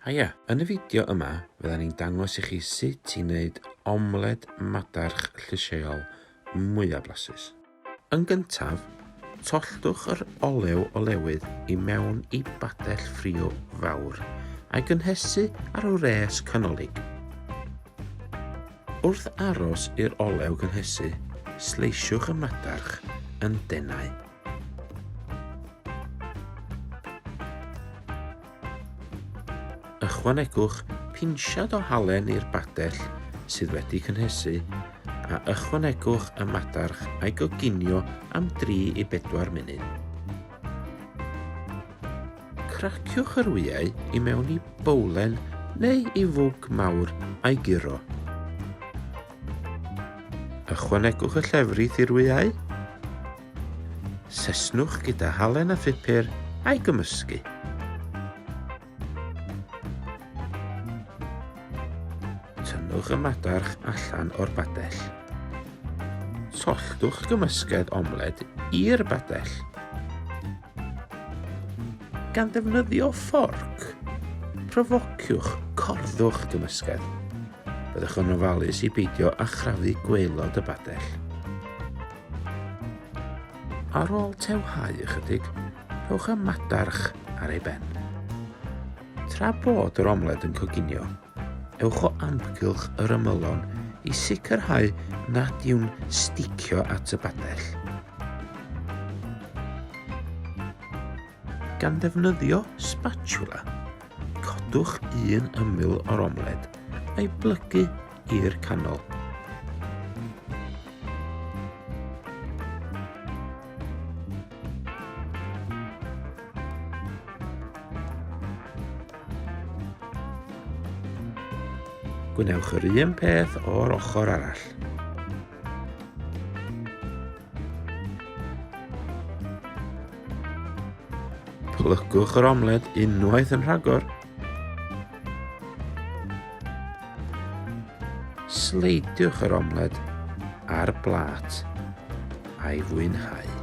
Haia, yn y fideo yma fydda ni'n dangos i chi sut i wneud omled madarch llysieuol mwyaf blasus. Yn gyntaf, tolltwch yr olew olewydd i mewn i badell ffrio fawr a'i gynhesu ar wres canolig. Wrth aros i'r olew gynhesu, sleisiwch y madarch yn denau. Ychwanegwch pinsiad o halen i'r badell sydd wedi cynhesu a ychwanegwch y madarch a'i goginio am 3 i 4 munud. Craciwch yr wyau i mewn i bowlen neu i fwg mawr a'i guro. Ychwanegwch y llefrith i'r wyau. Sesnwch gyda halen a phupur a'i gymysgu. Tynnwch y madarch allan o'r badell. Tolltwch gymysgedd omled i'r badell. Gan ddefnyddio fforc, profociwch, corddwch gymysgedd. Byddwch yn ofalus i beidio â chrafu gwaelod y badell. Ar ôl tewhau ychydig, rhowch y madarch ar ei ben. Tra bod yr omled yn coginio, ewch o amgylch yr ymylon i sicrhau nad yw'n sticio at y badell. Gan ddefnyddio spatula, codwch un ymyl o'r omled a'i blygu i'r canol. Gwnewch yr un peth o'r ochr arall. Plygwch yr omled unwaith yn rhagor. Sleidiwch yr omled ar blât a'i fwynhau.